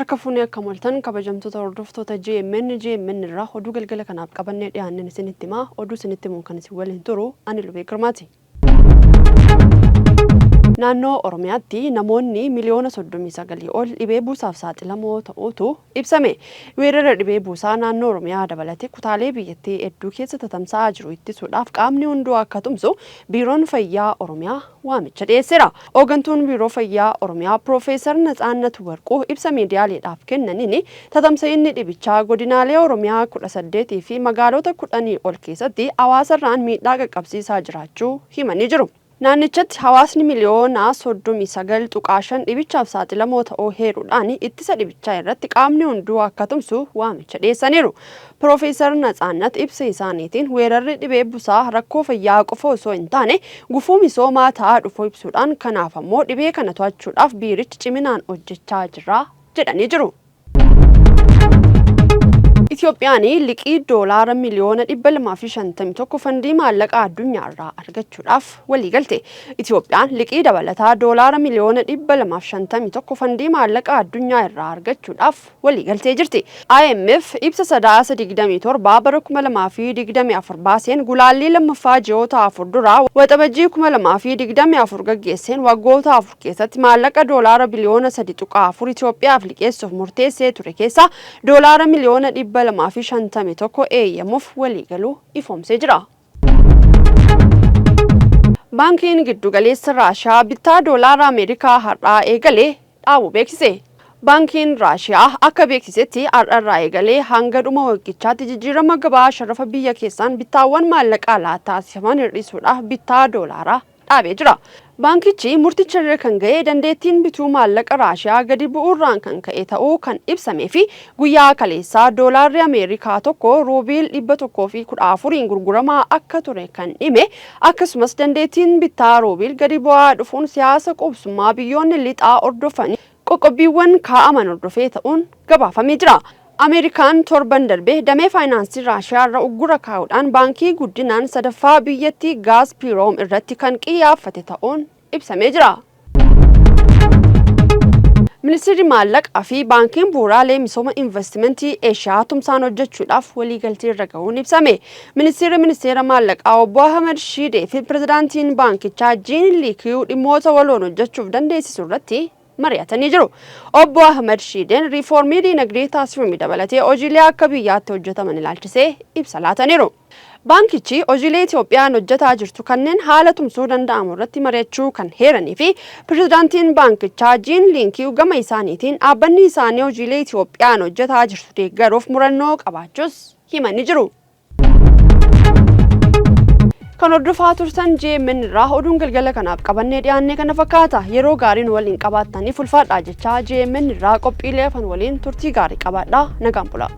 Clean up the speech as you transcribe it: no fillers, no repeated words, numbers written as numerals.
Harka fuunee akka moltan kabajamtoota hordoftoota JMN, JMN irraa oduu galgala kanaaf qabannee dhiyaanneen isinitti himaa. Oduu isinitti himuun kan isin waliin turu ani Lubee Girmaati. Naannoo Oromiyaatti namoonni miliyoona 39 ol dhibee buusaaf saaxilamoo ta'uutu ibsame. Weerara dhibee buusaa naannoo Oromiyaa dabalatee kutaalee biyyattii hedduu keessa tatamsa'aa jiru ittisuudhaaf qaamni hunduu akka tumsu Biiroon Fayyaa Oromiyaa waamicha dhiyeesseera. Hoogantuun Biiroo Fayyaa Oromiyaa Piroofeesar Natsaannat Warquu ibsa miidiyaaleedhaaf kennaniin tatamsa'inni dhibichaa godinaalee Oromiyaa 18 fi magaalota 10 ol keessatti hawaasarraan miidhaa qaqqabsiisaa jiraachuu himanii jiru. Naannichatti hawaasni miliyoona 39.5 dhibichaaf saaxilamoo ta'uu heeruudhaan ittisa dhibichaa irratti qaamni hunduu akka tumsu waamicha dhiyeessaniiru. Piroofeesar Natsaannat ibsa isaaniitiin weerarri dhibee busaa rakkoo fayyaa qofa osoo hin taane gufuu misoomaa ta'aa dhufuu ibsuudhaan kanaaf ammoo dhibee kana to'achuudhaaf biirichi ciminaan hojjechaa jira jedhanii jiru. Itoophiyaan liqii doolaara miliyoona 251 fandii maallaqa addunyaa irraa argachuudhaaf waliigalte. Itoophiyaan liqii dabalataa doolaara miliyoona 251 fandii maallaqa addunyaa irraa argachuudhaaf waliigaltee jirti. IMF ibsa Sadaasa 27 bara 2024 baaseen gulaallii lammaffaa ji'oota afur dura Waxabajjii 2024 gaggeesseen waggoota afur keessatti maallaqa doolaara biliyoona 3.4 Itoophiyaaf liqeessuuf murteessee ture keessaa doolaara miliyoona 251 eeyyamuuf waliigaluu ifoomsee jira. Baankiin Giddugaleessa Raashiyaa bittaa doolaara Ameerikaa har'aa eegalee dhaabuu beeksise. Baankiin Raashiyaa akka beeksisetti har'arraa eegalee hanga dhuma waggichaatti jijjiirama gabaa sharafa biyya keessaan bittaawwan maallaqa alaa taasifaman hir'isuudhaaf bittaa doolaaraa dhaabee jira. Baankichi murticha irra kan ga'e dandeettiin bituu maallaqa Raashiyaa gadi bu'uurraan kan ka'e ta'uu kan ibsamee fi guyyaa kaleessaa doolaarri Ameerikaa tokko ruubiil 114n gurguramaa akka ture kan hime akkasumas dandeettiin bittaa ruubiil gadi bu'aa dhufuun siyaasa quubsummaa biyyoonni lixaa hordofan qoqqobbiiwwan kaa'aman hordofee ta'uun gabaafamee jira. Ameerikaan torban darbe damee faayinaansii Raashiyaa irra uggura kaa'uudhaan baankii guddinaan sadaffaa biyyattii Gaazpiroom irratti kan qiyyaaffate ta'uun ibsamee jira. Ministeerri Maallaqaa fi Baankiin Bu'uuraalee Misooma Investimentii Eeshiyaa tumsaan hojjechuudhaaf waliigaltee irra gahuun ibsame. Ministeerri Ministeera Maallaqaa Obbo Ahmad Shiidee fi Pirezidaantiin Baankichaa Jiin Liikiyuu dhimmoota waloon hojjechuuf dandeessisu irratti mari'atanii jiru. Obbo Ahmad Shiideen riifoormii diinagdee taasifame dabalatee hojiilee akka biyyaatti hojjetaman ilaalchisee ibsa laataniiru. Baankichi hojiilee Itoophiyaan hojjetaa jirtu kanneen haala tumsuu danda'amu irratti mari'achuu kan heeranii fi pirezidaantiin baankichaa Jiin Liinkiyu gama isaaniitiin dhaabbanni isaanii hojiilee Itoophiyaan hojjetaa jirtu deeggaruuf murannoo qabaachuus himanii jiru. Kan hordofaa turtan JMN irraa oduun galgala kanaaf qabannee dhiyaannee kana fakkaata. Yeroo gaarii nu waliin qabaattaniif ulfaadhaa jechaa JMN irraa qophiilee hafan waliin turtii gaarii qabaadhaa. Nagaan bulaa.